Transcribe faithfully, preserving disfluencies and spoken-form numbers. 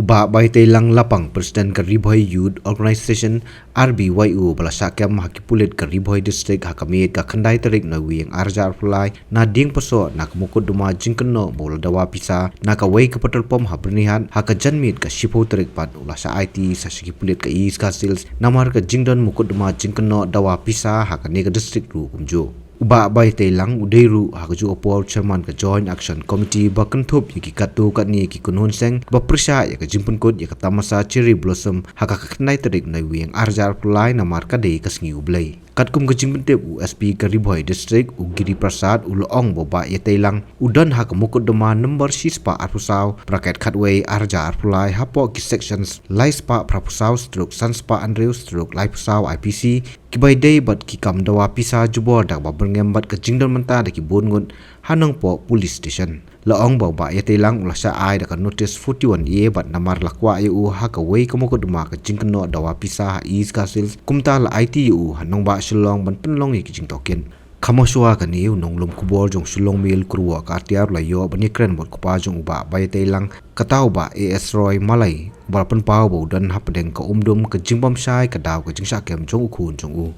Bah Baiteilang Lapang, President ka Ri Bhoi Youth Organisation, R B Y O, ba la shah kem ha ki pulit ka Ri Bhoi District ha ka miet ka khyndai tarik Naiwieng arhajar arphew lai, na dieng pasoh na ka mukotduma jingkynnoh ba u la dawa pisa na kawei ka petrol pump ha Byrnihat, ha ka janmiet ka shiphew tarik pat u la shah aiti sa sha ki pulit ka East Khasi Hills namar ka jingdon mukotduma jingkynnoh dawa pisa ha kane ka district ruh kumjuh. U Bah Baiteilang u dei ruh ha kajuh ka por u Chairman ka Joint Action Committee ba kynthup ïa ki katto katne ki kynhun seng ba pyrshah ïa ka jingpynkut ïa ka tamasa Cherry Blossom ha ka khyndai tarik Naiwieng arhajar arphew lai namar ka dei ka sngi U Blei. Katkum ka jingpyntip u S P ka Ri Bhoi District, u Giri Prasad, u la ong ba u Bah Ïateilang u don ha ka mukotduma number shispah arphew saw bracket khatwei arhajar arphew lai hapoh ki sections laispah phraphew saw stroke sanspah hynriew stroke laiphew saw I P C, kiba ïadei bad ki kam dawa pisa jubor da kaba byrngem bad ka jingdon mynta da ki bun ngut ha Nongpoh Police Station. La ong ba u Bah Ïateilang u la shah ai da ka notice forty-one A bad namar la kwah ïa u ha kawei ka mukotduma ka jingkynnoh dawa pisa ha East Khasi Hills, kumta la aiti ïa u ha nongbah Shillong ban pynlong ïa ki jingtohkit. Kham shuwa kane, u nonglum khubor jong Shillong Mail Kyrwoh Kartiar u la ïoh ban ïakren bad u kpa jong u Bah Baiteilang, kata u Bah A S Roy Malai, uba la pynpaw ba u don hapdeng ka umdum ka jingbymshai ka daw ka jingshah kem jong u khun jong u.